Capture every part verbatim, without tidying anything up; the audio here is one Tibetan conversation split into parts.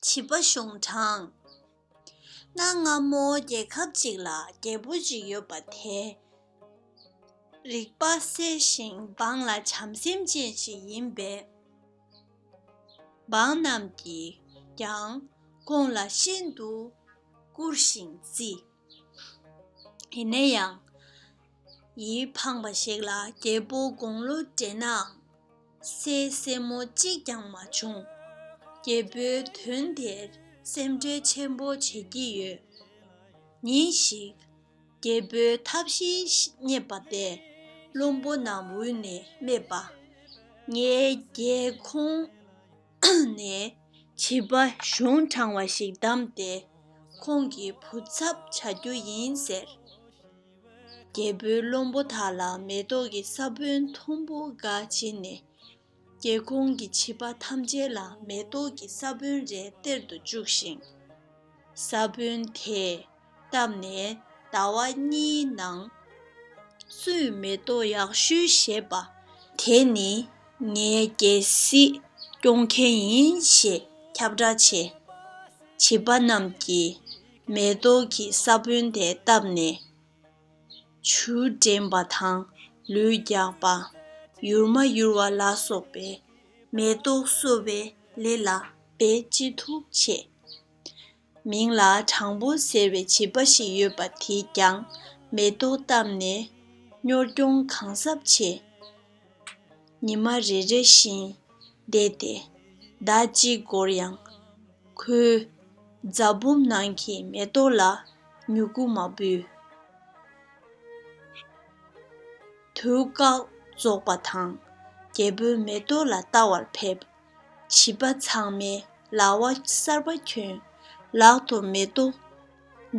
བྱིས་པ་གཞུང་དྲང་། གནའ་སྔ་མོ་རྒྱལ་ཁབ་ཅིག་ལ་རྒྱལ་པོ་ཅིག་ཡོད་པ་དེ། རིག་པ་གསལ་ཞིང་འབངས་ལ་བྱམས་སེམས་ཅན་ཞིག་ཡིན་པས། འབངས་རྣམས་ཀྱིས་ཀྱང་ཁོང་ལ་ཤིན་ཏུ་བཀུར་ཞིང་བརྩི། ཡིན་ན་ཡང་། ཡིད་ཕངས་པ་ཞིག་ལ་རྒྱལ་པོ་དགུང་ལོ་བགྲེས་ནའང་། སའི་སེན་མོ་གཅིག་ཀྱང་མ་བྱུང་། རྒྱལ་པོའི་དོན་དེར་སེམས་ཁྲལ་ཆེན་པོ་བྱེད་ཀྱི་ཡོད། ཉིན་ཞིག་རྒྱལ་པོའི་ཐབས་ཤེས་རྙེད་པ་དེ། བློན་པོ་རྣམས་འོས་ནས་སྨྲས་པ། ངའི་རྒྱལ་ཁོངས་ནས་བྱིས་པ་གཞུང་དྲང་བ་ཞིག་བདམས་ཏེ། ཁོང་གི་བུ་ཚབ་བྱ་རྒྱུ་ཡིན་ཟེར། རྒྱལ་པོའི་བློན་པོ་དག་ལ་མེ་ཏོག་གི་ས་བོན་མཐོན་པོ་འགའ་བྱིན་ནས། རྒྱལ་ཁོངས་ཀྱི་བྱིས་པ་ཐམས་ཅད་ལ་མེ་ཏོག་གི་ས་བོན་རེ་སྟེར་དུ་བཅུག་ཞིང་། ས་བོན་དེས་བཏབ་ནས་ཟླ་བ་གཉིས་ནང་སུས་མེ་ཏོག་ཡག་ཤོས་བཞེས་པ་དེ་ནི་ངའི་རྒྱལ་སྲིད་སྐྱོང་མཁན་ཡིན་ཞེས་ཁྱབ་བསྒྲགས་བྱས། བྱིས་པ་རྣམས་ཀྱིས་མེ་ཏོག་གི་ས་བོན་དེ་བཏབ་ནས། ཆུ་འདྲེན་པ་དང་ལུད་རྒྱག་པ། ཡུར་མ་ཡུར་བ་ལ་སོགས་པའི་མེ་ཏོག་གསོ་བའི་ལས་ལ་འབད་ཅི་ཐུབ་བྱས། མིང་ལ་དྲང་པོ་ཟེར་བའི་བྱིས་པ་ཞིག་ཡོད་པ་དེས་ཀྱང་མེ་ཏོག་བཏབ་ནས་གཉོར་སྐྱོང་གང་གཟབ་བྱས། ཉི་མ་རེ་རེ་བཞིན་འདས་ཏེ། ཟླ་གཅིག་འགོར་ཡང་། ཁོའི་རྫ་བུམ་ནང་གི་མེ་ཏོག་ལ་མྱུ་གུ་མ་འབུས། དུས་བཀག་རྫོགས་པ་དང་། རྒྱལ་པོའི་མེ་ཏོག་ལ་ལྟ་བར་ཕེབས། བྱིས་པ་ཚང་མས་ལྭ་བ་གསར་པ་གྱོན། ལག་ཏུ་མེ་ཏོག་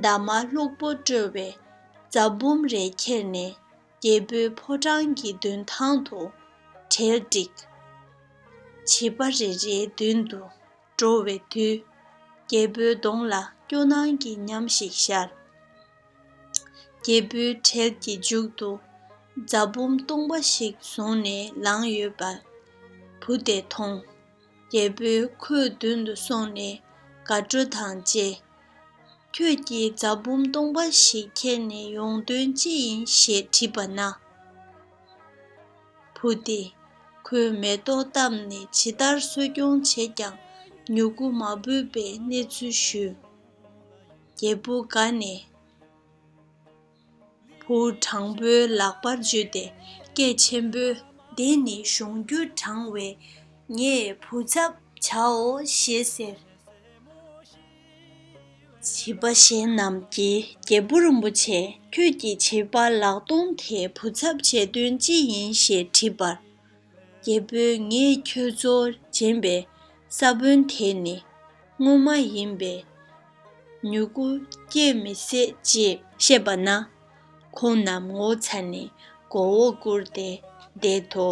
འདབ་མ་ལྷུག་པོ་དཀྲོལ་བའི་རྫ་བུམ་རེ་ཁྱེར་ནས། རྒྱལ་པོའི་ཕོ་བྲང་གི་མདུན་ཐང་དུ་གྲལ་བསྒྲིགས། བྱིས་པ་རེ་རེའི་མདུན་དུ་འགྲོ་བའི་དུས། རྒྱལ་པོའི་གདོང་ལ་སྐྱོ་སྣང་གི་ཉམས་ཤིག་ཤར། རྒྱལ་པོའི་གྲལ་གྱི་མཇུག་ཏུ་རྫ་བུམ་སྟོང་པ་ཞིག་བཟུང་ནས་ལངས་ཡོད་པ་བུ་དེས་མཐོང་། རྒྱལ་པོས་ཁོའི་མདུན་དུ་སོང་ནས་དགའ་སྤྲོ་དང་བཅས། ཁྱོད་ཀྱིས་རྫ་བུམ་སྟོང་པ་ཞིག་ཁྱེར་ནས་ཡོང་དོན་ཅི་ཡིན་ཞེས་དྲིས་པ་ན། བུ་དེས་ཁོས་མེ་ཏོག་བཏབ་ནས་ཇི་ལྟར་གསོ་སྐྱོང་བྱས་ཀྱང་མྱུ་གུ་མ་འབུས་པའི་གནས་ཚུལ་ཞུས། རྒྱལ་པོ་དགའ་ནས། བུ་དྲང་པོའི་ལག་པར་འཇུས་ཏེ་སྐད་ཆེན་པོས། འདི་ནི་གཞུང་རྒྱུད་དྲང་བའི་ངའི་བུ་ཚབ་བྱའོ་ཞེས་ཟེར། བྱིས་པ་གཞན་རྣམས་ཀྱིས་རྒྱལ་པོ་རིན་པོ་ཆེ། ཁྱོད་ཀྱིས་བྱིས་པ་ལག་སྟོང་དེའི་བུ་ཚབ་བྱེད་དོན་ཅི་ཡིན་ཞེས་དྲིས་པར། རྒྱལ་པོས་ངས་ཁྱོད་ཚོར་སྦྱིན་པའི་ས་བོན་དེ་ནི་སྔོན་མ་ཡིན་པས་མྱུ་གུ་སྐྱེ་མི་སྲིད་ཅེས་བཤད་པ་ན། ཁོང་རྣམས་ངོ་ཚ་ནས་མགོ་བོ་སྒུར་ཏེ་བསྡད་དོ།